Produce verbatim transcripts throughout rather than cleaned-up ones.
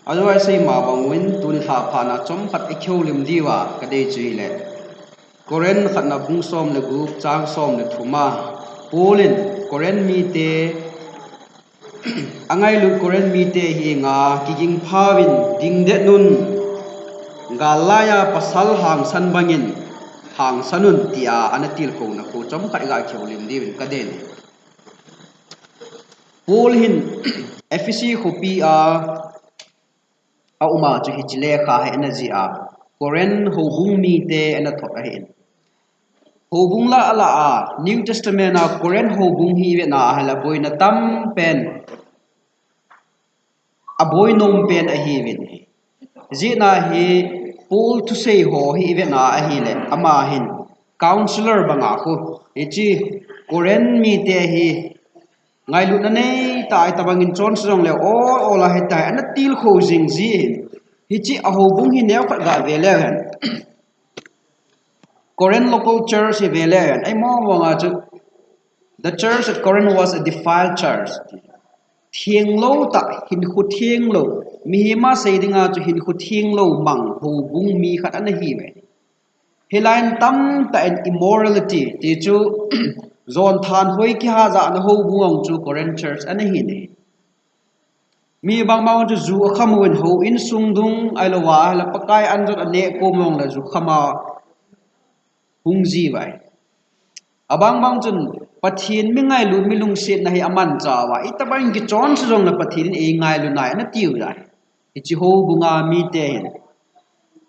Ajo a isei ma bang uvin tuni lha phat na chomkhat i kihoulim diuva kadei chu hile, Corinth khatna bung som le gup chang som le thum a Paul in Corinth mite, angailut Corinth mite henga kiging phauvin dingdet un, gal laiya pasal hangsan bangin hangsan un tia ana tilkhouna khu chomkhat i ga kihoulim diuvin kadei. Paul hin Ephesi khopi a auma chu hiche lekha hi ana jih a, Corinth houbung mite ana thot ahin. Houbung lah a lah a, New Testament a Corinth houbung hi i vetna ahile boina tam pen, aboi nom pen ahiuvin. Hijeh a hi Paul thusei ho hi i vetna ahile, ama hin counselor banga khu, hiche Corinth mite hi ngailutna neitah a itobangin chonse jongle, o, o la hitia ana tilkhou jing ji hin. Hiche a houbung hi neokhat ga ve leu hen, Corinth local church hi ve leu hen, eima vanga chu, the church at Corinth was a defiled church. Thenglou tah, hinkho thenglou, mihem a sei dinga chu hinkho thenglou mang houbung mi khat ana hiuve. Hilai in tamtah in immorality ti chu, jon thanhoi kihajahna houbung chu Corinth church ana hi ne. Mi bangbang chu ju akham uvin, houin sung dung ahilouva ahile Pakai anjot aneh kom jongle ju khama hung ji uve. Abangbang chun Pathen mi ngailut, mi lungsetna hi amanchah uva, itobangin kichonse jongle Pathen in eingailu nai ana tiu jeh ahi, hiche houbunga mite hin.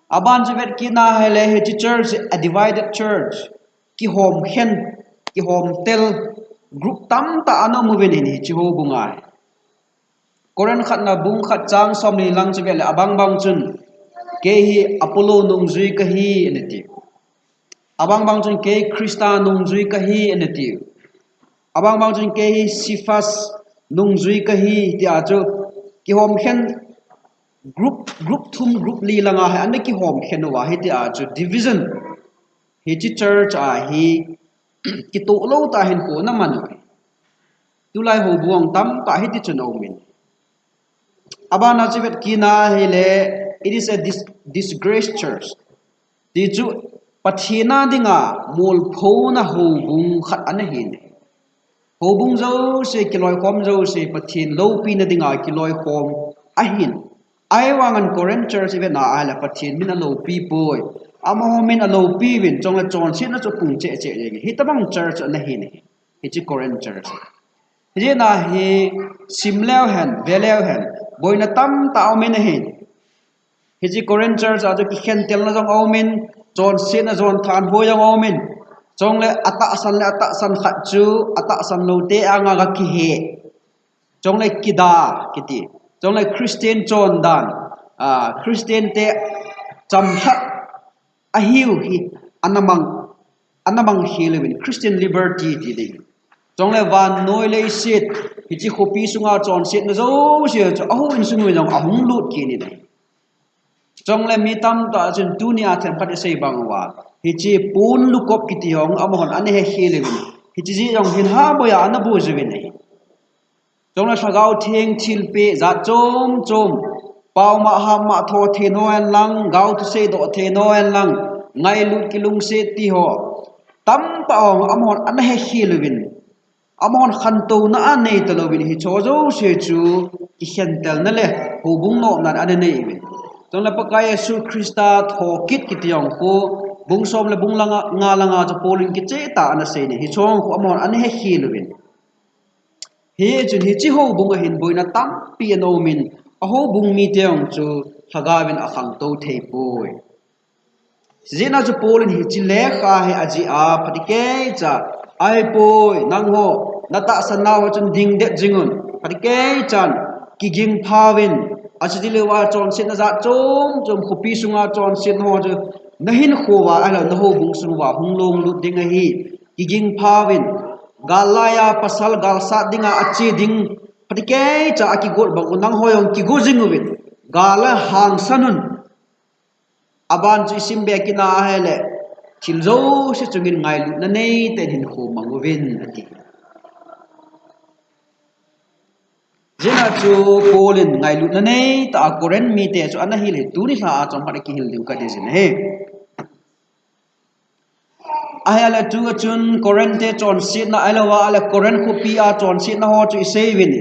Aban chu vet kit na ahile, hiche church, a divided church, kihomkhen, kihomtel, group tamtah ana um uvin ahin hiche houbunga hi. Corinth khatna bung khat chang somni lang chu vet le, abangbang chun, kei hi Apollo nungjui kahi ana tiu. Abangbang chun, kei Christa nungjui kahi ana tiu. Abangbang chun, kei hi Cephas nungjui kahi tia chu kihomkhen, group, group thum, group li langa hi ana kihomkhen uva, hitia chu division, hiche church a hi kitoh lou tah hinkho ana man uve. Tulai houbung tamtah hiti chun aumin. Abana chu vet kit na ahile, it is a dis-, disgraced church. Ti chu Pathen a dinga molphouna houbung khat ana hi ne. Houbung jouse, kiloikhom jouse, Pathen loupina dinga kiloikhom ahin. Ahivangin Corinth church i vet na ahile Pathen min aloupi poi. Amaho min aloupi uvin, chule chonsetna chu apung cheh cheh jeng e. Hitobang church ana hi ne. Hiche Corinth church. Hijeh a hi sim leu hen, ve leu hen, boina tamtah aumin ahi. Hiche Corinth church a chu kikhentelna jong aumin, chonsetna jon thanhoi jong aumin. Chule atahsan le atahsan khat chu, atahsan loute anga ga kihe. Chule kida kiti. Chule Christian chondan, a, Christian te chamlhat ahiu hi ana mang, ana mang khel uvin, Christian liberty ti ding. Chule vannoi leiset, hiche khopi sunga chonsetna jouse chu ahouin sung uvin jong ahung lut kit in ahi. Chule mi tamtah chun tunia themkhat isei bang uva, hiche pon lukop kiti jong amahon ana hekhel uvin, hiche jeh jong hin ha boiya ana boi jiuvin ahi. Chule Lhagao Theng thilpeh jat chom chom, paoma hama tho thei nau hen lang, gaothusei doh thei nau hen lang, ngailut kilungset ti ho tamtah ho amahon ana hekhel uvin, amahon khantouna anei talouvin, hicheho jouse chu kikhentelna le houbung nopnan ana nei uvin. Chule Pakai Jesu Christa thokit kiti jong khu, bung som le bung langa, nga langa chu Paul in kicheh tah ana sei ne, hicheho khu amahon ana hekhel uvin. Hichun hiche houbung a hin boina tampi ana umin, ahoubung mite jong chu Lhagaovin akhangtou thei poi. Hijeh a chu Paul in hiche lekha hi ajih a, phatecha, ahipoi, nangho natahsan nau ho chun dingdet jingun, phatechan kiging phauvin, achuti louva chonsetna jat chom chom, khopi sunga chonsetna ho chu nahinkho uva ahilou nahoubung sung uva hung longlut ding ahi, kiging phauvin, gal laiya pasal gal sat dinga ache ding, phatecha akigot bang u nangho jong kigo jing uvin, gal a hangsan un. Aban chu isim be kit na ahile, thil jouse chungin ngailutna neitah in hinkho mang uvin ati. Jena chu Paul in ngailutna neitah a Corinth mite chu ana hil hi tuni lha a chomkhat a kihil diu kati jin ahi. Ahile tua chun Corinth te chonsetna ahilouva ahile Corinth khopi a chonsetna ho chu isei uvin.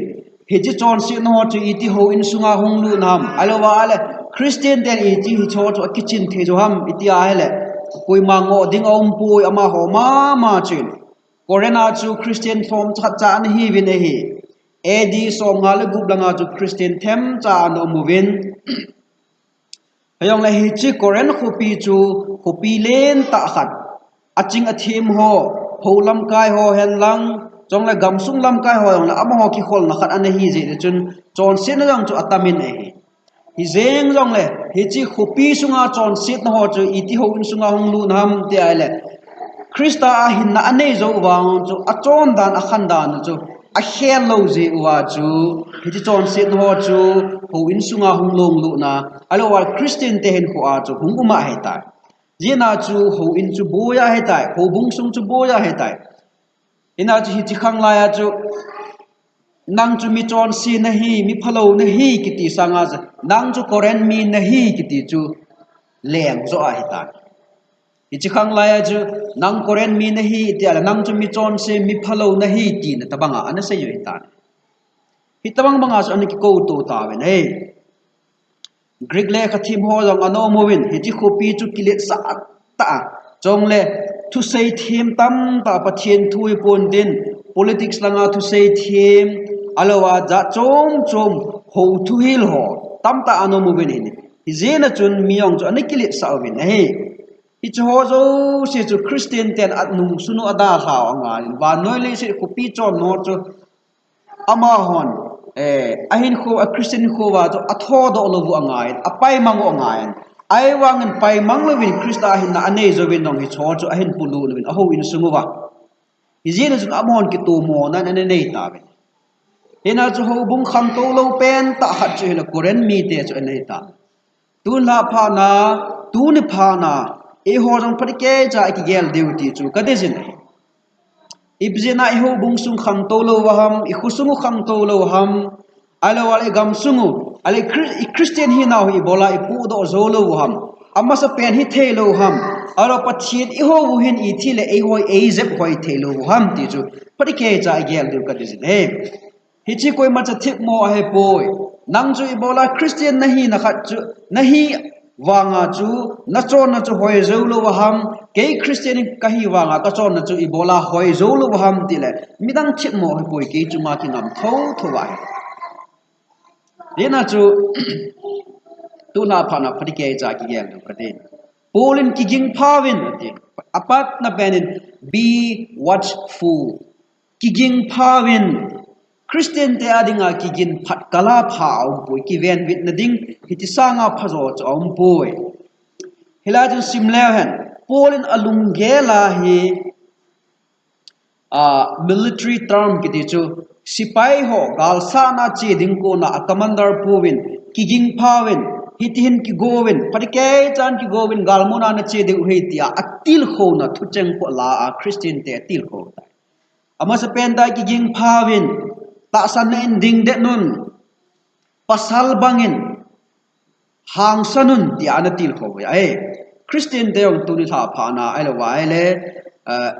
Hiche chonsetna ho chu iti houin sunga hung lut nam ahilouva ahile Christian ten iti hiche ho chu akichin thei jou ham iti ahile koima ngoh ding aumpoi amaho mama chun. Corinth a chu Christian lhomkhat cha ana hiuvin ahi. A D somnga le gup langa chu Christian themcha ana um uvin. Hijongle hiche Corinth khopi chu khopi lentah khat. Aching athem ho, hou lamkai ho henlang, chule gamsung lamkai ho jongle amaho kikholna khat ana hi jeh chun chonsetna jong chu atamin ahi. Hijeng jongle hiche khopi sunga chonsetna ho chu iti houin sunga hung lut nam ti ahile Christa a hinna anei jou vang chu achondan akhandan chu akhel lou jeh uva chu hiche chonsetna ho chu houin sunga hung longlutna ahilouva Christian te hinkho a chu hung um ahitai. Jena chu houin chu boi ahitai, houbung sung chu boi ahitai. Hina chu hiche khang laiya chu nang chu michonse nahi, miphalou nahi kiti sanga chu nang chu Corinth mi nahi kiti chu lengjo ahitai. Hiche khang laiya chu nang Corinth mi nahi tia le nang chu michonse, miphalou nahi tina tobanga ana seiu ahitai. Hitobang banga chu ana kikouto tauvin ahi. Greek lekhathemho jong ana um uvin hiche khopi chu kiletsah tah a. Chule thusei them tamtah Pathen thu hipontin politics langa thusei them ahilouva jat chom chom hou thuhil ho tamtah ana um uvin ahi. Hijeh a chun mi jong chu ana kiletsah uvin ahi. Hiche ho jouse chu Christian ten anungsunu adalhau angaiyin vannoi leiset khopi chonho chu amahon ahinkho a Christian hinkho uva chu athodoh louvu angaiyin apaimang u angaiyin ahivangin paimang louvin Christa a hinna anei jouvin jong hiche ho chu ahin polut uvin ahouin sung uva. Hijeh a chun amahon kitomona ana nei tauvin. Hina chu houbung khangtou lou pentah khat chu hile Corinth mite chu ana hita. Tunlha phatna, tuni phatna eiho jong phatecha ikigel diu ti chu kati jin ahi. Ipi jeh a ihoubung sung khangtou lou uham, ikhosung u khangtou lou uham, ahilouleh igamsung u, ahileh Chri-, Christian hinau hi ibola ipohdoh jou lou uham, amasapen hithei lou uham, ahilouleh Pathen ihou u hin iti le eihoi eijep hoi thei lou uham ti chu phatecha igel diu kati jin ahi. Hiche koimacha themmo ahipoi. Nang chu ibola Christian nahina khat chu, nahi vanga chu, nachonna chu hoi jou lou uham, kei Christian kahi vanga kachonna chu ibola hoi jou lou uham tile midang themmo ahipoi, kei chunga kingam thotho ahi. Hina chu, tunlha phatna phatecha kigel diu kati. Paul in kiging phauvin ati. Apatna penin, be watchful. Kiging phauvin, Christian te adinga kigin phat kala pha aumpoi, kivenbitna ding hiti sanga phajo chu aumpoi. Hilai chun simleu hen, Paul in alunggel a hi, a, military term kiti chu, sepai ho galsatna che ding kona a commander pu uvin, kiging phauvin, hitihin kigouvin, phatecha in kigouvin, galmuna nache diu ahi tia atilkhouna thucheng poh la a Christian te atilkhou tai. Amasapen tah kiging phauvin, tahsanna in dingdet un, pasal bangin hangsan un tia ana tilkhou uve. Christian te jong tunlha phatna ahilou ahile, eh,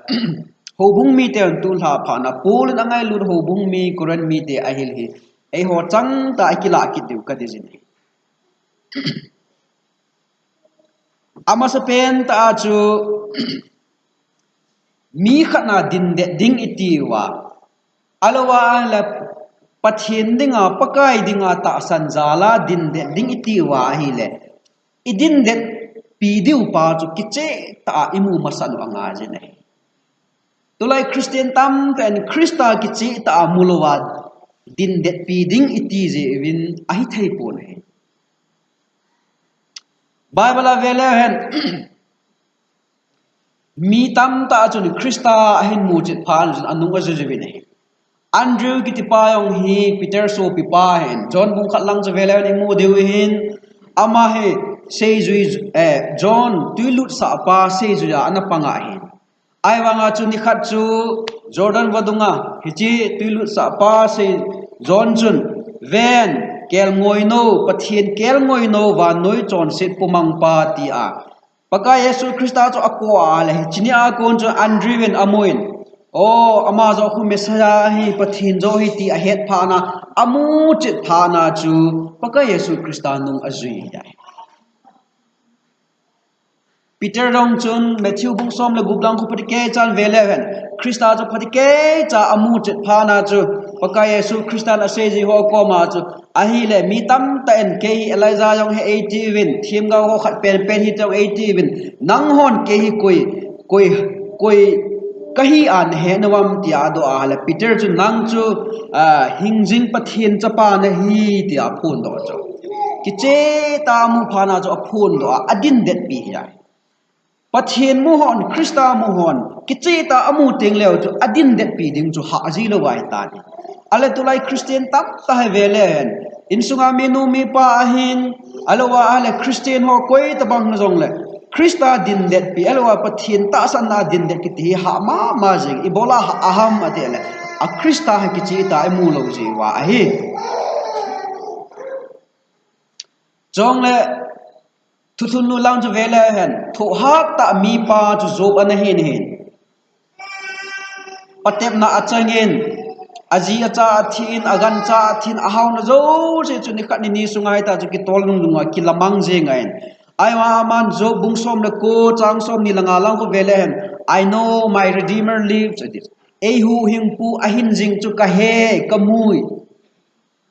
houbung mite jong tunlha phatna, Paul in angailut houbung mi, Corinth mite ahil hi eiho changtah a kilah kit diu kati jin ahi. Amasapen tah a chu, mi khatna dindet ding iti uva, ahilouleh Pathen dinga, Pakai dinga tahsan jala dindet ding iti uva ahile, idindet pi diu pa chu kichehtah a imu masat u angai jin ahi. Tulai Christian tamtah in Christa kichehtah a mu louva dindet pi ding iti jeh uvin ahithei pon ahi. Bible a veleu hen, mi tamtah chun Christa ahin muchet phat chun anung ajui jui uvin ahi. Andrew kitipa jong hi Peter sopipa ahin, John bung khat lang chu veleu hen imu diu ahin, ama hi seijui, eh, John twilutsahpa seijuia ana pang ahin. Ahivanga chu nikhat chu Jordan vadunga hiche twilutsahpa sei John chun Ven, kelngoi nou, Pathen kelngoi nou, vannoi chonset pumangpa, tia Pakai Jesu Christa chu akou a le, hiche nia kon chu Andrew in amun, o, ama joh khu Messiah ahi, Pathen joh ahi ti ahet phat na, amu chet phat na chu Pakai Jesu Christa nung ajui ahi. Peter jong chun Matthew bung som le gup lang khu phatecha in ve leu hen, Christa chu phatecha amu chet phat na chu Pakai Jesu Christa in asei ji ho koma chu, ahile mi tamtah in kei hi Elijah jong hi eitiuvin, themgao ho khat penpen hi jong eitiuvin, nanghon kei hi koi, koi, koi kahi a nahet nom em tia adoh a le, Peter chun nang chu, ah, hingjing Pathen chapa nahi tia aphondoh chu. Kicheh tah a amu phat na chu aphondoh a, adin detpi ahi. Pathen mu hon, Christa mu hon, kicheh tah a amu teng leu chu adin detpi ding chu hahsa lou ahi tai. Ale tulai Christian tamtah hi ve leu hen, insunga minu mipa ahin, ahilouleh Christian ho koi tabang hijongle, Christa din detpi, ahilouleh Pathen tahsanna din det kiti hi hahsa mama jing, ibola hahsa ham ati le, a Christa hi kicheh tah a imu lou jeh uva ahi. Chule, Thulhun nu lang chu ve leu hen, thohhah tah mipa chu Job ana hin ahi. Patepna achangin, aji acha athin, agancha athin, ahaona jouse chu nikhat nini sunga hita chu kitol nunglunga kilamang jing ahin. Ahivang aman Job bung som le ko chang som ni le nga lang khu ve leu hen, "I know my Redeemer lives," ati. Eihuhhingpu ahin jing chu kahe, kamu e.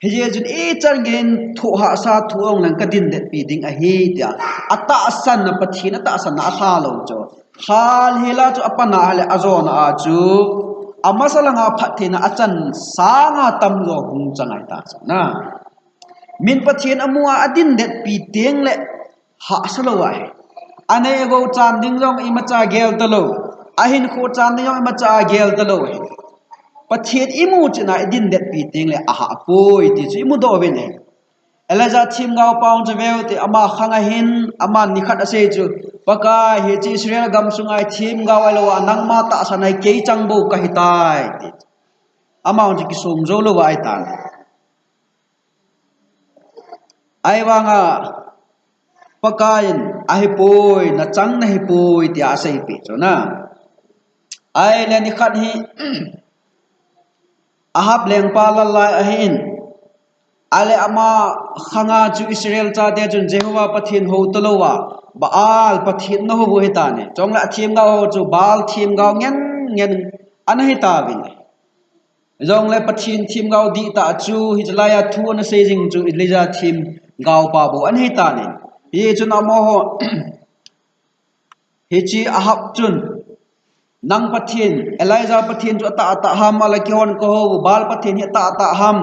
Hijeh chun ichan geiyin thohhahsa thu ong leng kadin detpi ding ahi tia, atahsan na Pathen atahsan na alha lou chu. Lha hel a chu apan a le ajona a chu, amasa langa phattheina achan sanga tamjo hung chang ahi tah chu na. Min Pathen amu a adin detpi teng le hahsa lou ahi. Anei agou chan ding jong imacha gel talou. Ahinkho chan ding jong imacha gel talou ahi. Pathen imu chet na idin detpi teng le ahahpoi ti chu imudoh uvin ahi. Elijah themgao pa chu veu te ama khang ahin, aman nikhat asei chu, Pakai, hiche Israel gamsunga themgao ahilou a nangma tahsan a kei chang bou kahi tai ti. Ama chu kisong jou lou ahi tan. Ahivanga Pakaiyin ahipoi, nachang nahipoi tia aseipeh chu na. Ahile nikhat hi Ahab lengpa lalai ahin. Ahile ama khanga chu Israel chate chun Jehovah Pathen hou talou a, Baal Pathen ana hou u ahi tan. Chule athemgao ho chu Baal themgao ngen ngen ana hi tauvin. Jongle Pathen themgao dihtah chu hiche laiya thu ana sei jing chu Elijah themgao pa bou ana hi tan. Hichun amaho, hiche Ahab chun, nang Pathen, Elijah Pathen chu atah atah ham, ahile keihon kahou Baal Pathen hi atah atah ham,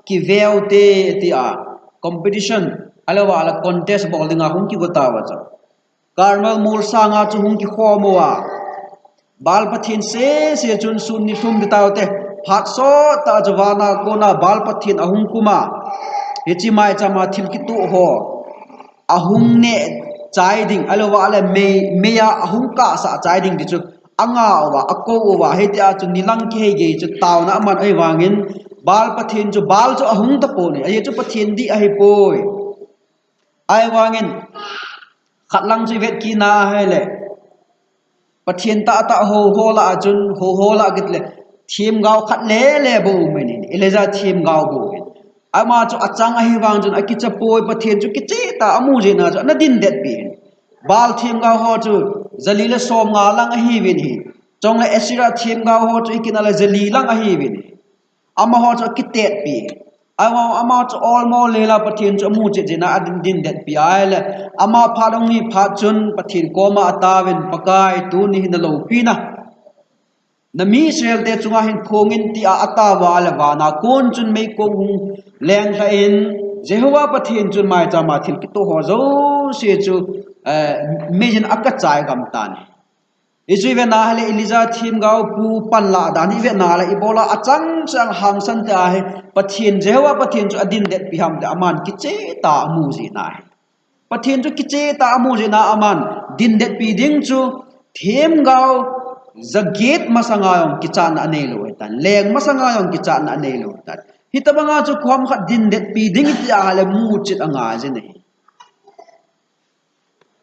kiveu te tia competition, ahilou le contest bol dinga hung kigo tauve chu. Carmel mol sanga chu hung kikhom uva, Baal Pathen sese chun sun ni thum ding taute. Phat sot tah chu vana kona Baal Pathen ahung kum a, hiche maichama thil kitoh ho ahung neh chai ding, ahilou le mei, meiya ahung kahsah chai ding ti chu anga uva, akou uva, hitia chu nilang kihei gei chu taona aman ahivangin Baal Pathen chu Baal chu ahung tapon ahi, ajeh chu Pathen dih ahipoi. Ahivangin, khat lang chu ivet kit na ahile, Pathen tahtah hou ho lah a chun, hou ho lah kit le, themgao khat lele bou um in, Elijah themgao bou in. Ama chu achang ahivang chun akicha poi, Pathen chu kicheh tah a amu jeh na chu ana din detpi in. Baal themgao ho chu jali le som nga lang ahiuvin ahi. Chule Asherah themgao ho chu ikina le jali lang ahiuvin ahi. Amaho chu akitetpi. Ama, ama chu olmo lela Pathen chu amu chet jeh na adin, din detpi ahile. Ama phat ahung hi phat chun Pathen koma ataovin, Pakai, tuni hi naloupina, nami Israel te chunga hin phong in tia ataova le vana kon chun meikong hung lenglha in Jehovah Pathen chun maichama thil kitoh ho jouse chu, eh, meiyin akachai gam tan. Hichu ivet na ahile Elijah themgao pu panlah dan ivet na ahile ibola achang chang hangsan te ahi, Pathen Jehovah Pathen chu adin detpi ham ti aman kicheh tah a amu jeh na ahi. Pathen chu kicheh tah a amu jeh na aman din detpi ding chu themgao jaget masanga jong kichatna anei lou ahi tan, leng masanga jong kichatna anei lou ahi tan. Hitabanga chu khom khat din detpi ding tia le muchit angai jin ahi.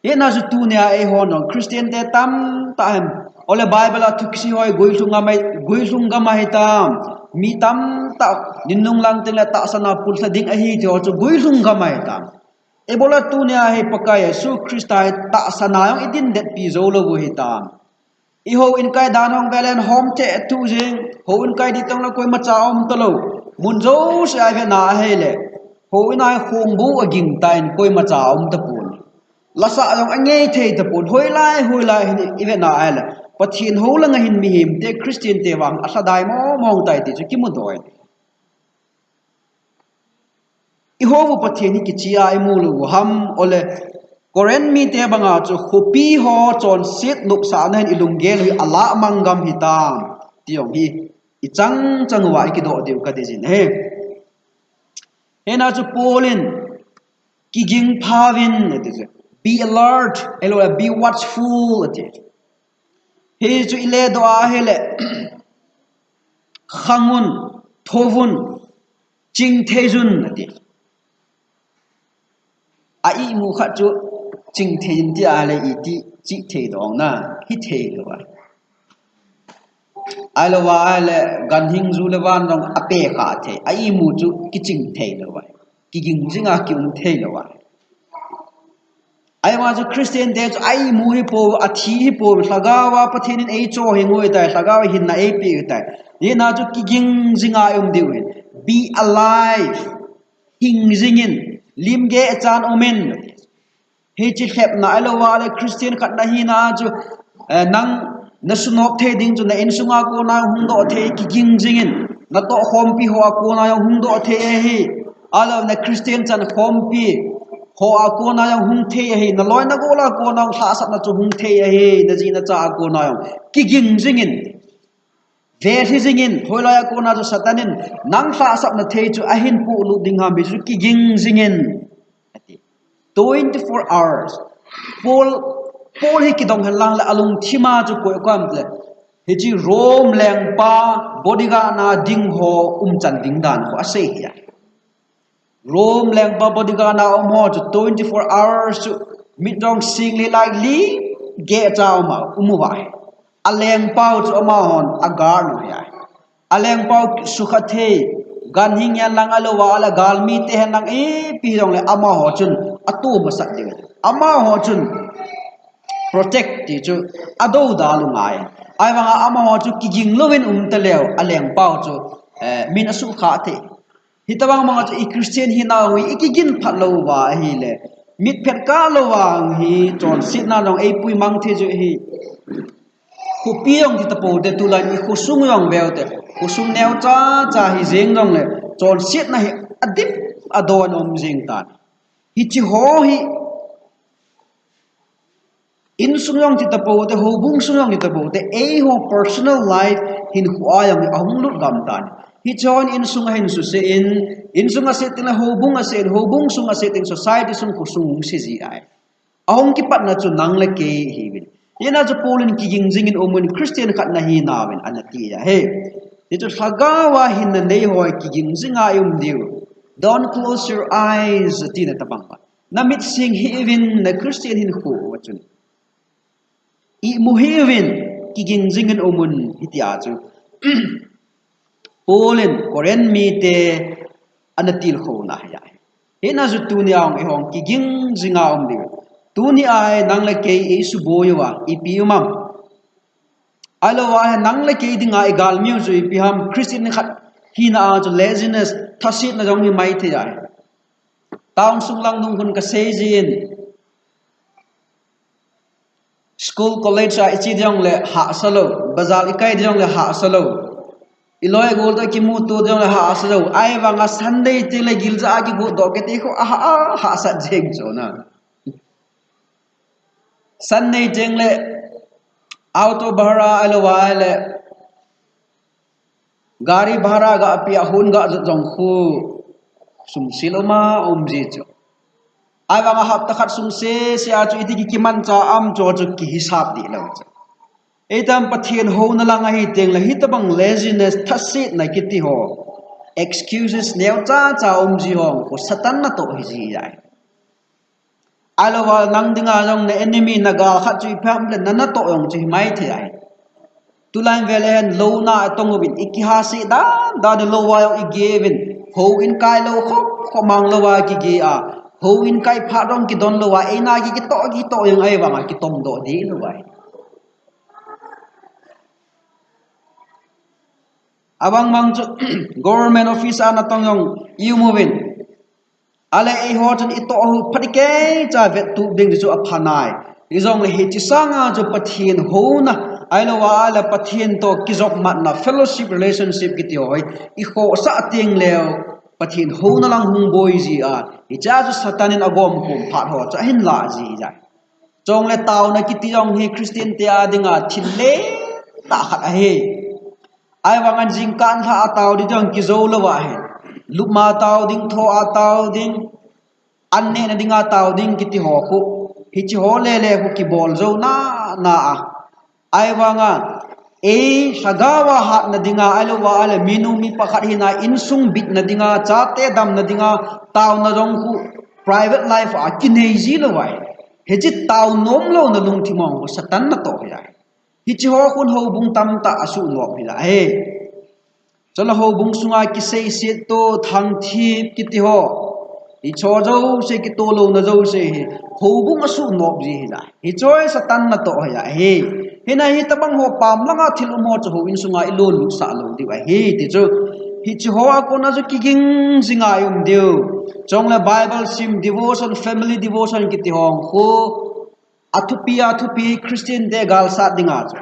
Hina chu tunia eihon Christian te tamtah hin, ole Bible a thu kisei ho guilhung gam ahi, guilhung gam ahitam. Mi tamtah ninung lang teng le tahsan a pulsa ding ahi ti ho chu guilhung gam ahitam. Eibola tunia hi Pakai Jesu Christa hi tahsan a jong idin detpi jou lou u hitam. I houin kai dan hung velen hom te tu jing, houin kai di tong le koima cha um talou. Mun jouse a ive na ahile, houin a hi khongbu aging tan koima cha um tapon. Lasa jong angei thei tapon, hoilai, hoilai hin ive na ahile, Pathen hou langa hin mihem te, Christian te vang alhadai mong mong tai ti chu kimu doi. I hou u Pathen hi kichia imu lou u ham, ole Corinth mite banga chu khopi ho chonset nopsahna hin ilunggel hi alah mang gam hitam ti jong hi ichang chang uva ikidoh diu kati jin ahi. Hina chu Paul in kiging phauvin ati chu, be alert, ahilou le be watchful ati. Hichu ile doh ahile, khangun, thouvun, chingtheijun ati. A imu khat chu chingtheijun ti ahile iti chithei dong na, hithei lou a. Ahilou a ahile ganhing ju le van jong apekha thei. A imu chu kichingthei lou a. Kiging jinga kium thei lou a. Ahivang chu Christian te chu a imu hi pou, athi hi pou, lhagao a Pathen in eicho hing u ahitai, lhagao a hinna eipe u ahitai. Hina chu kiging jinga ium diu ahi. Be alive. Hing jingin, lim geh chan umin. Hichi lhepna ahilou a le Christian khat nahina chu, eh, nang nasunop thei ding chu na insunga kona hung doh thei kiging jingin, natoh khompi hoa kona hung doh thei ahi. Ahilou na Christian chan khompi hoa kona hung thei ahi. Naloi nagol a kona lhahsamna chu hung thei ahi. Naji nacha a kona kiging jingin. Velhi jingin, hoilai a kona chu Satan in, nang lhahsamna thei chu ahin polut ding ham, hichu kiging jingin. Ati. Twenty-four hours. Paul, Paul hi kidong hen lang le alungthima chu koi u ham tile. Hichi Rome lengpa bodyguard na ding ho umchan ding dan ho asei hi a. Rome lengpa bodyguard na um ho chu twenty-four hours chu mit jong sing le lai lim geh cha um a, um uva ahi. A lengpau chu amahon a guard u ahi. A lengpau sukha thei, ganhing hen lang ahilou a le galmi te hen lang ipi jong le amaho chun atu masat ding. Amaho chun protect ti chu adou da lu ngai. Ahivanga amaho chu kiging louvin um taleu, a lengpau chu, eh, min asukha thei. Hitabang manga chu i Christian hina u hi i kigin phat lou uva ahile, mit phet kah lou vang hi chonsetna jong eipui mang thei chu hi. Khopi jong ti tapou te tulai i khosung jong veu te. Khosung neocha cha hi jeng jong le chonsetna hi adim adon um jeng tan. Hichi ho hi Insung jong ti tapou te, houbung sung jong ti tapou te, eiho personal life hinkho a jong ahung lut gam tan. Hichun insung ahin suse in, insung ase teng le houbung ase in, houbung sung ase teng society sung khosung hung se ji ahi. Ahung kipatna chu nang le kei hiuvin. Hina chu Paul in kiging jingin umin Christian khat nahi nauvin ana ti ahi. Hichu lhagao a hinna nei ho kiging jinga i um diu. Don't close your eyes, tina tabang. Na mit sing hih uvin na Christian hinkho a chun. Imu hih uvin kiging jingin umun hitia chu. Paul in Corinth mite ana tilkhouna hi ahi. Hina chu tunia hung eihon kiging jinga um diu. Tunia hi nang le kei eisuboi uva ipi um am. Ahilou a hi nang le kei dinga igalmiu chu ipi ham Christian khat hina a chu laziness thasetna jong hi maithei ahi. Town sung lang nung hun kasei jin. School, college a iche ding le hahsa lou. Bazar ikai ding le hahsa lou. Iloi gol toh kimuto ding le hahsa lou. Ahivanga Sunday teng le gilja a kigot doh kiti khu aha, aha, hahsat jeng chu na. Sunday teng le auto bhara ahilou a le gari bhara ga pia hun ga jot jong khu sumse lou ma um ji chu. Ahivanga hapta khat sung sese a chu iti ki kimancha am chu chu kihisap dih lou chu. Eitam Pathen houna lang ahi teng le hitabang laziness thasetna kiti ho. Excuses neocha cha um ji ho khu Satan natoh hi ji ahi. Ahilouva nang dinga jong na enemy na gal khat chu ipi ham le na natoh jong chu hi mai thei ahi. Tulai vele hin lou na atong uvin, ikiha sih dan dan lou a jong igei uvin. Houin kai lou khop khop mang lou a kigei a. Houin kai phat jong kidon lou a, eina ki kitoh kitoh jong ahi vang a kitong doh ding lou ahi. Abang bang chu government office a natong jong i um uvin. Ahile eiho chun itoh u phat kei cha vettup ding chu apha nai. Hijongle hiche sanga chu Pathen houna, ahilouva ahile Pathen toh kijopmatna, fellowship, relationship kiti ho hi ikhohsah teng leu Pathen houna lang hung boi ji a. Hichea chu Satan in agom khom phat ho chu ahin la ji ahi. Chule taona kiti jong hi Christian te a dinga thil lentah khat ahi. Ahivangin jingkah in lha a tao ding jong kijou lou ahi. Lupma tao ding, tho a tao ding, an nehna dinga tao ding kiti ho khu, hiche ho lele khu kibol jou nana a. Ahivanga, ei lhagao a hatna dinga, ahilouva ahile minu mipa khat hina insung bitna dinga, chate damna dinga, taona jong khu private life a kinei ji lou ahi. Hiche tao nom louna lungthim ho khu Satan natoh hi ahi. Hiche ho khun houbung tamtah asuh nop hi ahi. Chule houbung sunga kiseiset to, thangthip kiti ho, hiche ho jouse, kitoh louna jouse hi houbung asuh nop ji hi ahi. Hiche ho Satan natoh hi ahi. Hina hitabang ho pam langa thil um ho chu houin sunga ilon lutsah lou diu ahi ti chu. Hiche ho a kona chu kiging jinga i um diu. Chule Bible sim, devotion, family devotion kiti ho khu athupi, athupi Christian te gal sat dinga chu.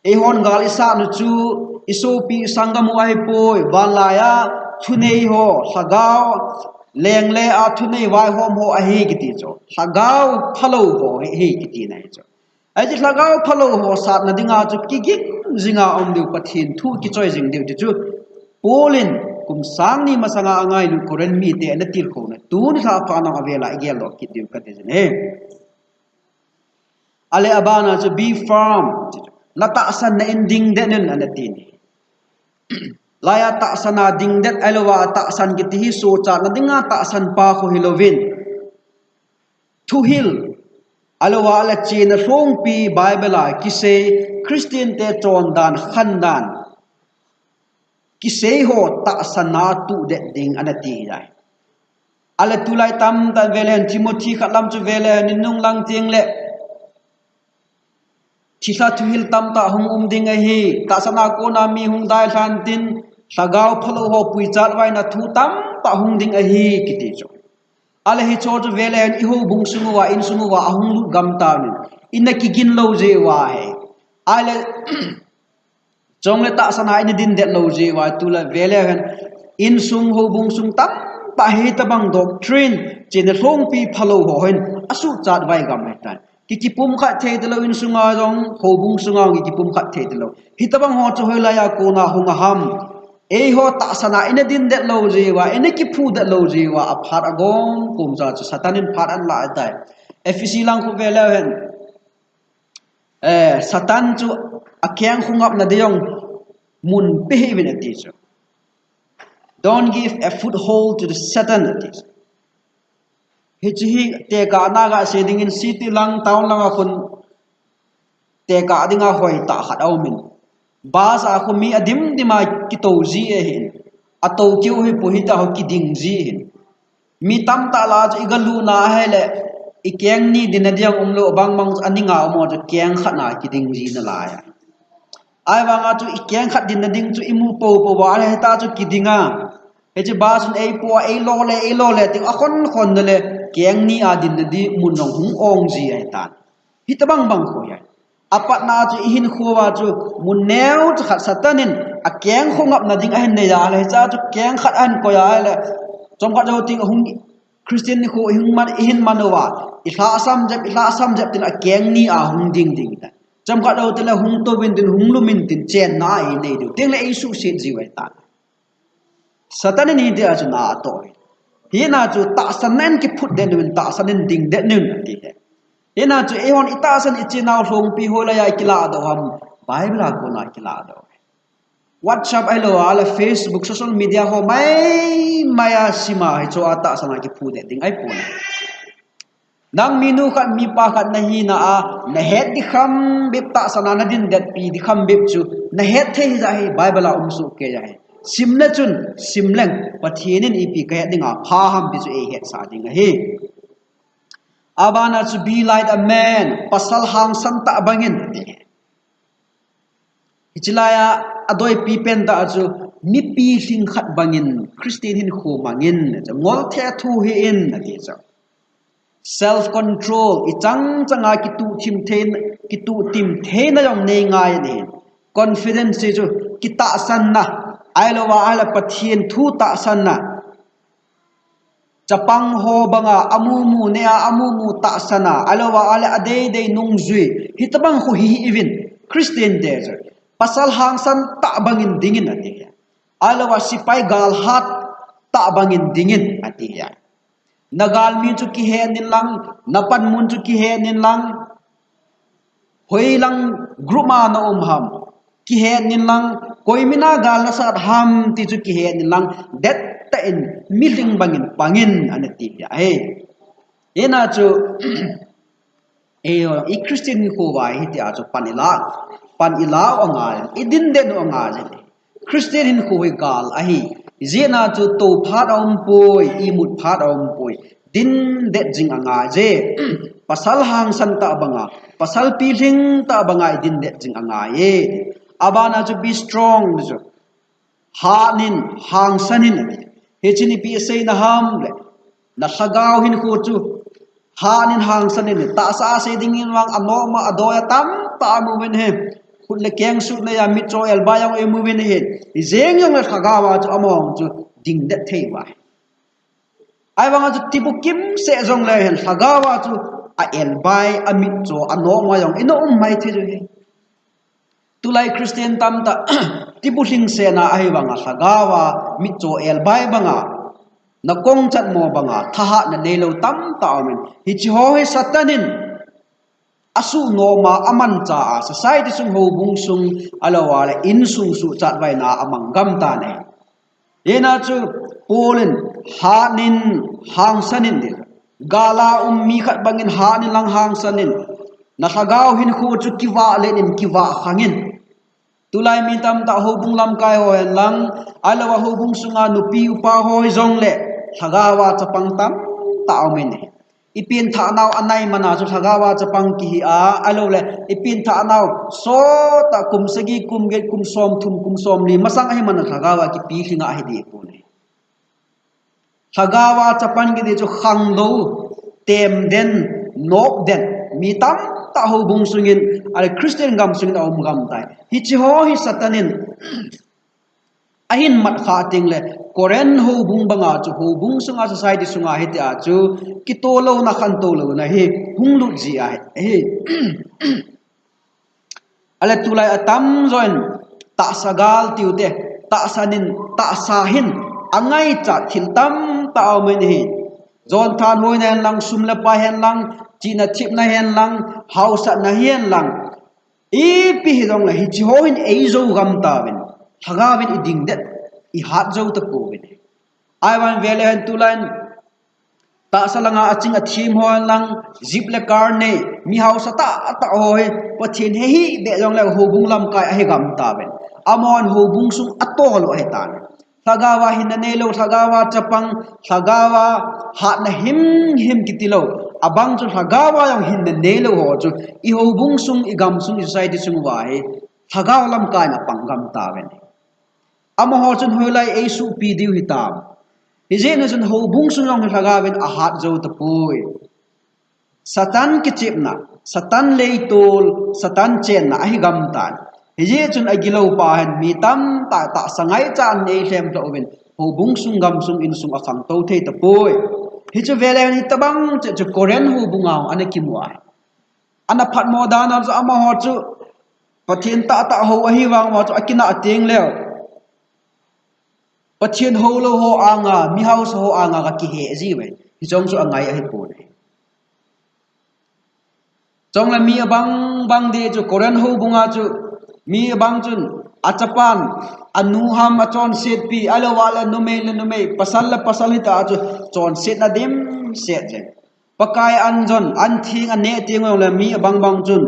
Eihon gal isat nu chu isopi sanggam u ahipoi, vanlai a thunei ho, lhagao, lengle a thunei vaihom ho ahi kiti chu. Lhagao phalou ho hi, hi kiti na hi chu. Ahi chu lhagao phalou ho satna dinga chu kiging jinga um diu, Pathen thu kichoi jing diu ti chu. Paul in kum sang ni masanga angailu Corinth mite ana tilkhouna tuni lha pha nang avela igel doh kit diu kati jin ahi. Ahile abana chu be firm. Na tahsan na in dingdet in ana ti ni. Laiya tahsan a dingdet ahilouva tahsan kiti hi sochatna dinga tahsan pa khu hilouvin. Thuhil. Ahilouva ahile chena lhongpi Bible a kisei Christian te chondan, khandan. Kisei ho tahsan a tuhdet ding ana ti hi ahi. Ahile tulai tamtah vele hin Timothy khat lam chu vele hin inung lang teng le thilha thuhil tamtah hung um ding ahi. Tahsan a kona mi hung dailhan tin, lhagao phalou ho puichat vaina thu tamtah hung ding ahi kiti chu. Ahile hiche ho chu vele hin i houbung sung uva, insung uva ahung lut gam tauvin. Ina kigin lou jeh uva ahi. Ahile Chule tahsan a ina dindet lou jeh uva tulai vele hin insung houbung sung tamtah hitabang doctrine, chena lhongpi phalou ho hin asuhchat vai gam ahitan. Ki kipumkhat thei talou, insung a jong houbung sunga jong ki kipumkhat thei talou. Hitabang ho chu hoilai a kona hung aham. Eiho tahsan a ina dindet lou jeh uva, ina kiphudet lou jeh uva, aphat agom kom cha chu Satan in phat ana la tai. Ephesi lang khu vele hin. Eh, Satan chu akeng khungapna ding jong mun pe hih uvin ati chu. Don't give a foothold to the Satan ati chu. Hiche hi tekahna gasei dingin city lang, town lang a khun tekah dinga hoitah khat aumin. Bus a khu mi adim dim a kitou ji ahin. Atou keu hi pu hita ho kiding ji ahin. Mi tamtah lah a chu i galut na ahile, i keng ni dinna ding umlou, bang bang chu aninga um ho chu keng khat na kiding ji nalai a. Ahivang a chu i keng khat dinna ding chu i mu popo uva ahile hita chu kiding a. Hiche bus in eipo a, eilo le, eilo le, tin akhon khon na le, keng ni a dinna ding mun jong hung ong ji ahitan. Hitabang bang khu hi. Apatna chu i hinkho uva chu mun neocha khat Satan in akeng khungapna ding ahin nei a, ahile hiche chu keng khat ahin koi a, ahile chomkhat jou teng hung Christian nikho i hung man, i hin man uva, i lhasam jep, i lhasam jep tin akeng ni a hung ding ding ta. Chomkhat jou teng le hung touvin tin, hung lumin tin, chenna a i nei diu. Teng le i suhset jiu ahitan. Satan in hitia chu na atoh. Hina chu tahsan in kiphutdet uvin, tahsan in dingdet uvin ati le. Hina chu eihon i tahsan, i chenau lhongpi hoilai a i kiladoh ham, Bible a kona kiladoh. WhatsApp ahilou a le Facebook, social media ho maimai a sima hichu a tahsan a kiphudet ding ahipoi. Nang minu khat, mipa khat nahina a, nahet dikham bep tahsan a nadin detpi dikham bep chu, nahet thei hija hi, Bible a um sohkei ahi. Sim le chun, sim leng, Pathen in ipi kahet dinga pha ham ti chu eihetsah ding ahi. Abana chu be like a man, pasal hangsan tah bangin, ati. Hiche laiya adoipi pentah chu, mipi lhingkhat bangin, Christian hinkho mangin, ngol thethu hih in, ati chu. Self control, ichang changa kituhthim thei, kituhthim theina jong nei ngai ahi. Confidence chu kitahsanna, ahilouva ahile Pathen thu tahsanna. Chapang ho banga amumu nea, amumu tahsana, ahilouva ahile adeidei nungjui. Hitobang khu hihih uvin, Christian te chu. Pasal hangsan tah bangin dingin ati. Ahilouva sepai galhat tah bangin dingin ati. Nagalmi chu kihen in lang, napanmun chu kihen in lang. Hoilang group a naum ham, kihen in lang, koi mina gal nasat ham ti chu kihen in lang, dettah in milhing bangin pangin anati ahi. Hijeh a chu, eh, i Christian hinkho uva hitia chu pan ilah, pan ilah u angai, idin den u angai. Christian hinkho hi gal ahi. Hijeh a chu tou phat aumpoi, imut phat aumpoi. Din det jing angaiye. Pasal hangsan tah banga, pasal pilhing tah banga idin det jing angaiye. Abana chu be strong chu. Hatnin, hangsan in. Hichun ipi aseina ham le, na lhagao hinkho chu hatnin hangsan in, tahsa asei dingin vang anom a adoi a tamtah amu uvin ahi. Khut le keng sutna a mitcho elbai jong imu uvin ahi. Ijeng jongle lhagao a chu amahon chu dingdet thei uva ahi. Ahivanga chu tibukim seh jongle hin lhagao a chu a elbai, amitcho, anom a jong ina um mai thei u ahi. Tulai Christian tamtah, tibu lhingsetna ahivanga lhagao a mitcho elbai banga, nakong chatmo banga, thahatna neilou tamtah aumin. Hiche ho hi Satan in asuh nom a, amancha a, society sung, houbung sung, ahilouva le insung suhchatvaina a amang gam tan ahi. Hijeh a chu Paul in hatnin, hangsan in, gal a um mi khat bangin hatnin lang hangsan in, na lhagao hinkho chu kivah len in, kivah khang in. Tulai mi tamtah houbung lamkai ho hen lang, ahilouva houbung sunga nupi upa ho hijongle, lhagao a chapang tamtah aumin. Ipenthah nau anai mana chu lhagao a chapang kihi a, ahilou le, ipenthah nau sot a kum sagi, kum get, kum somthum, kum somli masang ahi mana lhagao a kipilhing a ahi deh poi. Lhagao a chapang kiti chu khanglou, temden, nopden, mi tamtah houbung sungin, ahile Christian gam sungin aum gam tai. Hiche ho hi Satan in ahin mat khah teng le, Corinth houbung banga chu houbung sunga, society sunga hitia chu kitoh louna, khantou louna hi hung lut ji ahi. Ahile tulai atamjon tahsa gal tiu te, tahsa nin, tahsa hin angaichat thil tamtah aumin ahi. Jon thanhoina hen lang, sum le pai hen lang, chihna thepna hen lang, haosatna hen lang, ipi hijongle hiche ho hin eijou gam tauvin, lhagao in iding det, ihat jou tapouvin. Ahivangin veleu hen tulai in tahsa langa aching athem ho hen lang, jeep le car nei, mi haosa tahtah ho hi, Pathen hehih beh jongle houbung lamkai ahi gam tauvin. Amahon houbung sung atol u ahitan. Lhagao a hinna neilou, lhagao a chapang, lhagao a hatna himhim kitilou. Abang chu lhagao a jong hinna neilou ho chu, i houbung sung, i gam sung, i society sung uva hi lhagao lamkai in apang gam tauvin. Amaho chun hoilai eisuhpi diu hitam. Hijeh a chun houbung sung jong hi lhagao in ahat jou tapoi. Satan kichepna, Satan leitol, Satan chenna ahi gam tan. Hijeh chun agilou pa hin mi tamtah tahsa ngaichat in eilhem lhah uvin, houbung sung, gam sung, insung akhangtou thei tapoi. Hichu veleu hin hitobang cheh chu Corinth houbung a ana kimu ahi. Ana phatmo dan a chu amaho chu Pathen tahtah hou ahivang uva chu akinah teng leu, Pathen houlou ho anga, mi haosa ho anga gakihe jiuve. Hiche jong chu angai ahipoi. Chule mi abang bang deh chu Corinth houbung a chu mi abang chun achapan Anu ham achonsetpi, ahilouva le numei le numei, pasal le pasal hita chu chonsetna dimset jeng. Pakai anjon, antheng aneh teng le mi abang bang chun,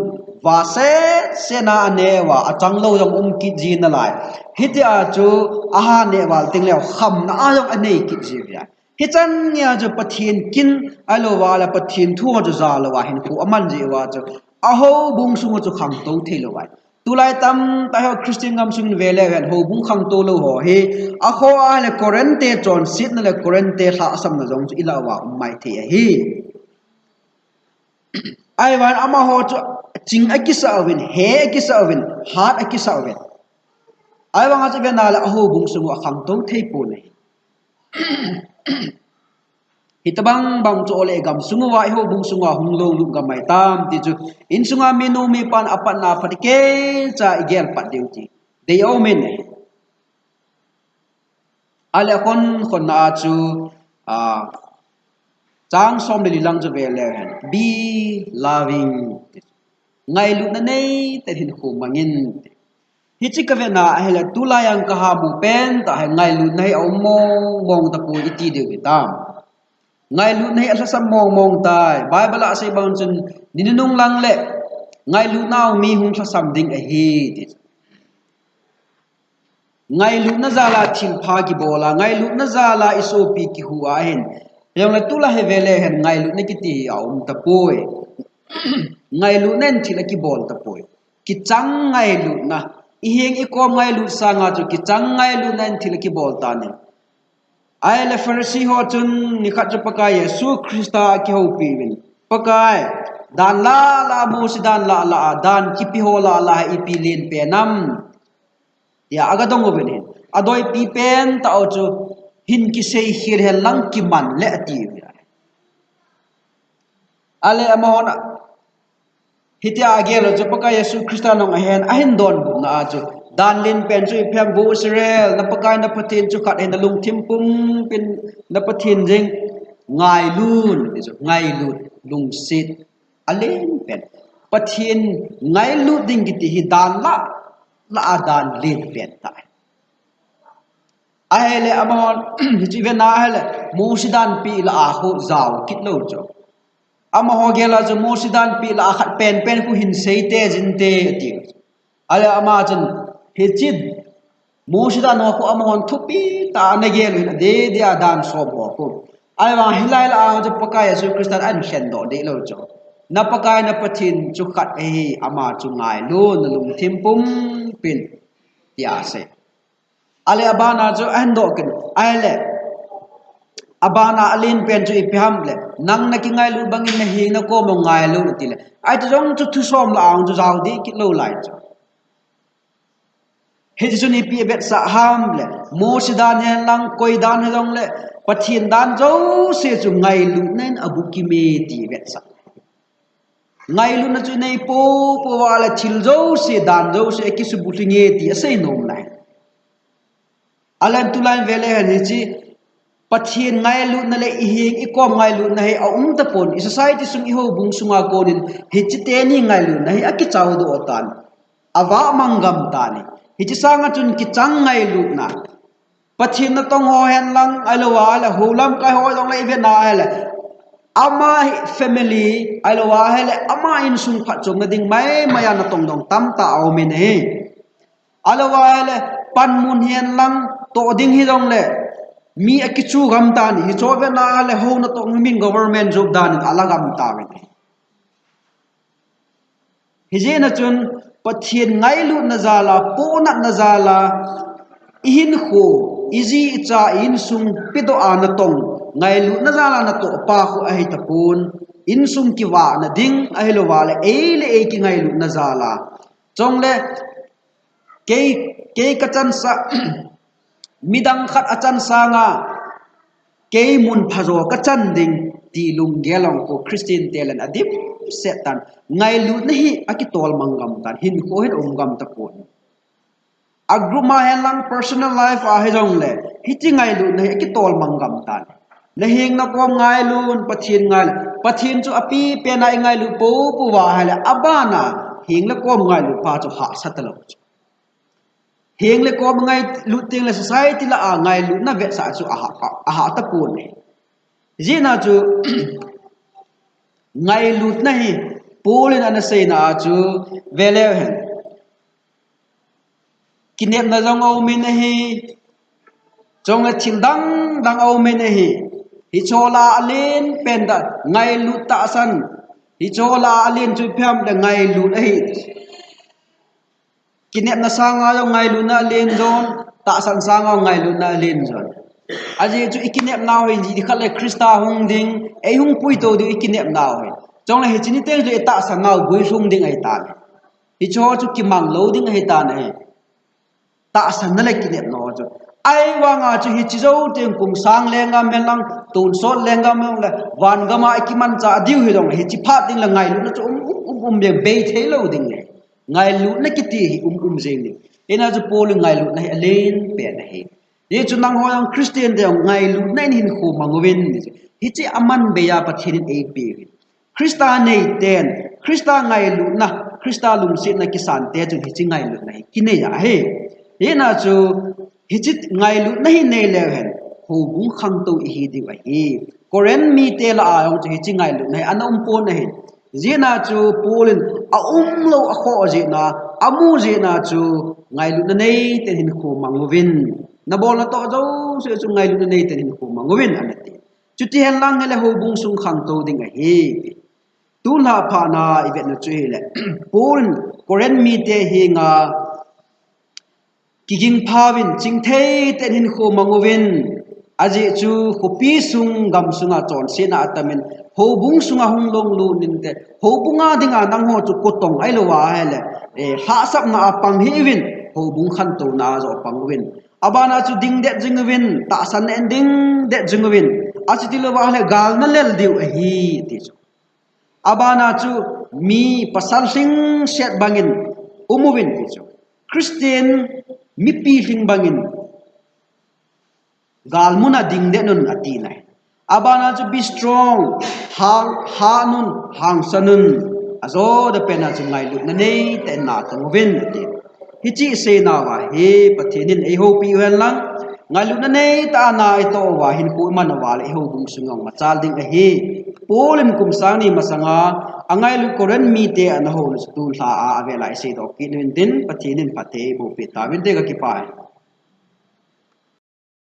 vasetsetna aneh uva, achang lou jong um kit ji nalai. Hitia chu, aha neh val teng le, khamna a jong anei kit ji uve. Hichan geiya chu Pathen kin, ahilouva le Pathen thu chu ja louva hinkho aman ji uva chu, ahoubung sunga chu khangtou thei lou ahi. Tulai tamtah hi Christian gam sungin ve leu hen houbung khangtou lou ho hi, akhoa le Corinth te chonsetna le Corinth te lhahsamna jong chu ilah uva um maithei ahi. Ahivangin amaho chu ching akisah uvin, he akisah uvin, hat akisah uvin. Ahivanga chu ivet na le ahoubung sunga khangtou thei pon ahi. Hitobang bang chu ole gam sunga, ihoubung sunga hung lou lut gam ahi tam ti chu, insunga minu mipan apatna phat keicha igel pat diu ti dei aumin ahi. Ahile khon khonna a chu, a, chang som le li lang chu ve leu hen. Be loving. Ngailutna neitah in hinkho mangin. Hiche kavetna ahile tulai a kahamu pentah hi ngailutna hi aum mong mong tapoi iti diu hitam. Ngailutna hi alhasam mong mong tai. Bible a asei bang chun ni nunung lang le ngailutnau mi hung lhasam ding ahi ti. Ngailutna jala thilpha kibol a, ngailutna jala isopi kihu a hin. Hijongle tulai hi ve leu hen ngailutna kiti hi aum tapoi. Ngailutna in thil akibol tapoi. Kichang ngailutna. Iheng ikom ngailut sanga chu kichang ngailutna in thil akibol tan ahi. Ahile Pharisee ho chun nikhat chu Pakai Jesu Christa akihoupi uvin, Pakai, dan lah lah a, Mose dan lah lah a, dan kipe ho lah lah a ipi len pen am? Tia aga dong uvin ahi. Adoipi pentah u chu hin kisei khel hen lang kiman le ati uvin ahi. Ahile amahon hitia agel u chu Pakai Jesu Christa nung ahen, ahin donbutna a chu, dan len pen chu ipi ham, vo Israel, na Pakai na Pathen chu khat ahi, nalungthim pumpin na Pathen jeng, ngailun, ti chu, ngailut, lungset alen pen. Pathen ngailut ding kiti hi dan lah lah a dan len pen tah ahi. Ahile amahon, hiche ivet na ahile, Mose danpi lah a khu jao kit lou chu. Amaho gel a chu Mose danpi lah a khat pen pen khu hin sei te jin te ati. Ahile ama chun, hiche Mose dan ho khu amahon thupi tah a ana gel u hin, adeh deh a dan som ho khu. Ahivang hilai lah a chu Pakai Jesu Christan ahin khen doh deh lou chu. Na Pakai na Pathen chu khat ahi, ama chu ngailun, nalungthim pumpin, tia asei. Ahile abana chu ahin doh kit. Ahile abana alen pen chu ipi ham le, nang nakingailut bangin naheng nakom u ngailun ati le. Ahi, ti jong chu thusom lah a chu jao deh kit lou lai chu. Hiche chun ipi avetsah ham le, Mose dan hen lang, koi dan hijongle, Pathen dan jouse chu ngailutna in abukim e ti avetsah. Ngailutna chu inei popo uva le thil jouse, dan jouse akisubuhlhing e ti asei nom nai. Ahile tulai in ve leu hen hiche Pathen ngailutna le iheng ikom ngailutna hi aum tapon, i society sung, ihoubung sunga konin hiche teni ngailutna hi akichao doh tan. Avah mang gam tan ahi. Hiche sanga chun kichang ngailutna. Pathen natong ho hen lang, ahilouva le hou lamkai ho jong le ivet na ahile, ama hi family, ahilouva ahile ama insung phatchomna ding maimai a natong dong tamtah aumin ahi. Ahilouva ahile panmun hen lang toh ding hijongle mi akichu gam tan ahi. Hiche ivet na ahile hou natong hi min government job dan in ala gam tauvin ahi. Hijeh a chun Pathen ngailutna jal a, pohnatna jal a, ihinkho, iji icha, i insung pedoh a natong, ngailutna jal a natoh pa khu ahi tapon, insung kivahna ding, ahilouva le ei le ei kingailutna jal a. Chule, kei, kei kachansah, midang khat achan sanga, kei mun phajo kachan ding, ti lunggel ong ko Christian te len adimset tan. Ngailutna hi akitol mang gam tan, hinkho hin um gam tapon. A group ma hen lang personal life a hijongle, hiche ngailutna hi akitol mang gam tan. Naheng nakom ngailun, Pathen ngailun. Pathen chu apipen a ingailut popo uva ahile, abana heng le kom ngailut pa chu hahsa talou chu. Heng le kom ngailut teng le society lah a ngailutna vetsah chu aha, aha tapon ahi. Hijeh a chu ngailutna hi Paul in ana seina a chu veleu hen. Kinepna jong aumin ahi. Chule thil dang dang aumin ahi. Hiche lah a alen pen tah ngailut tahsan. Hiche lah a alen chu ipi ham le ngailut ahi. Kinepna sanga jong ngailutna alen jon, tahsan sanga ngailutna alen jon. Ajeh chu ikinepnau hi nikhat le Christa hung ding, eihung puitou diu ikinepnau hi. Chule hiche ni teng chu itahsan nau guilhung ding ahitan. Hiche chu kimang lou ding ahitan ahi. Tahsanna le kinepna chu. Ahivanga chu hiche jou teng kum sang lenggam hen lang, tonsot lenggam hen lang le, van gam a ikimanchah diu hi jong, hiche phat ding le ngailutna chu um, um, um, um, bei, bei thei lou ding ahi. Ngailutna kiti hi um, um jing ding. Hijeh a chu Paul in ngailutna hi alen pen ahi. Hijeh chun nangho jong Christian te jong ngailutna in hinkho mang uvin. Hiche aman bei a Pathen in eipeh uvin. Christa nei ten, Christa ngailutna, Christa lungsetna kisan te chun hiche ngailutna hi kinei ahi. Hijeh a chu hiche ngailutna hi nei leu hen, houbung khangtou ihi diu ahi. Corinth mite lah a jong chu hiche ngailutna hi ana um pon ahi. Hijeh a chu Paul in aum lou akhoh jeh a, amu jeh a chu ngailutna nei ten hinkho mang uvin. Nabolna toh jouse chu ngailutna nei ten hinkho mang uvin ana ti. Chuti hen lang hile houbung sung khangtou ding ahi. Tulha phat a ivet u chu hile, Paul in Corinth mite henga kiging phauvin, chingthei ten hinkho mang uvin, ajeh chu khopi sung gam sunga chonsetna atamin, houbung sunga hung longlut inte, houbunga dinga nangho chu kotong ahilou ahile, eh, hahsatna a pang hih uvin, houbung khantouna a joh pang uvin. Abana chu dingdet jing uvin, tahsan na in dingdet jing uvin, achuti lou ahile gal nalel diu ahi, ti chu. Abana chu mi pasal lhingset bangin um uvin ti chu. Christian mipi lhing bangin galmun a dingdet un ati nai. Abana chu be strong, hang, hang un, hangsan un, ajo da pen a chu ngailutna nei ten natong uvin ati. Hiche seinauva hi Pathen in eihoupi u hen lang, ngailutna nei tah a itoh uva hinkho iman uva le ihoubung sunga machal ding ahi. Paul in kum sang ni masanga angailut Corinth mite ana houna chu tulha a avel a iseidoh kit u hintin, Pathen in phatthei eiboh peh tauvinte, kakipah e.